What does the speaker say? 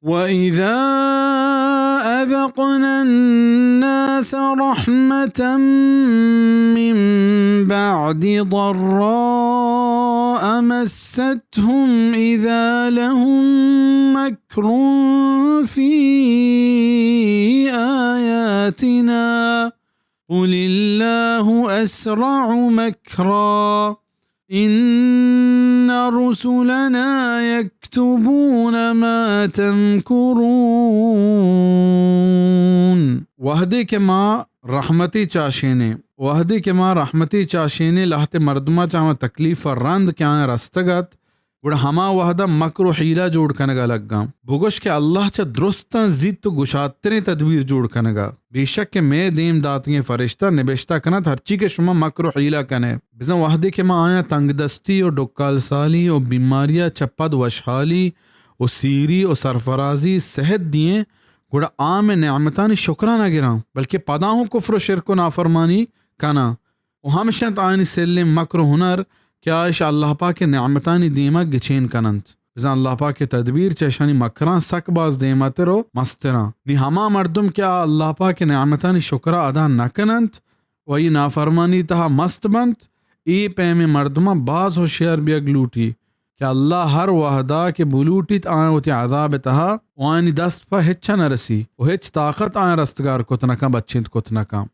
وإذا أذقنا الناس رحمة من بعد ضراء مستهم إذا لهم مكر في آياتنا قل الله أسرع مكرا إن رسلنا يكتبون ما تمكرون۔ وہدے کہ ما رحمتے چاشینیں، وہدے کہ ما رحمتے چاشینیں، لہتے مردماں چہ ہما تکلیف ءَ رند کہ آیاں رستگ ات، گڑا ہما وہدا مکر و حیلہ جوڑ کنگا لگاں۔ بگوش کہ اللہ چہ درستاں زیت و گشادتریں تدبیر جوڑ کنگا۔ بے شک کہ مئے دیم داتگیں فرشتہ نبشتہ کنت ہرچی کہ شما مکر و حیلہ کنے۔ بزاں وہدے کہ ما آیاں تنگدستی و ڈکال سالی و بیماریا چہ پد وشحالی و سیری و سرفرازی صحت دییں، گڑا آ مئے نعمتانی شکرا نہ گراں، بلکہ پدا ہوں کفر و شرک و نافرمانی کناں۔ و ہمش انت آیانی سلیں مکر و ہنر کہ آ اش اللہ پاک ءِ نعمتانی دیما گچین کننت۔ بزاں اللہ پاک ءِ تدبیر چہ اشانی مکراں سک باز دیمتر و مستراں۔ نی ہما مردم کہ آ اللہ پاک ءِ نعمتانی شکرا ادا نہ کننت و آئی نافرمانی تہا مست بنت، اے پیمیں مردماں باز ہوشیار بیگ لوٹی کہ اللہ ہر وہدا کہ بلوٹیت آیاں وتی عذاب ءِ تہا و آیانی دست پہ ہچ نہ رسی و ہچ طاقت آیاں رستگار کت نہ کن، بچینت کت نہ کن۔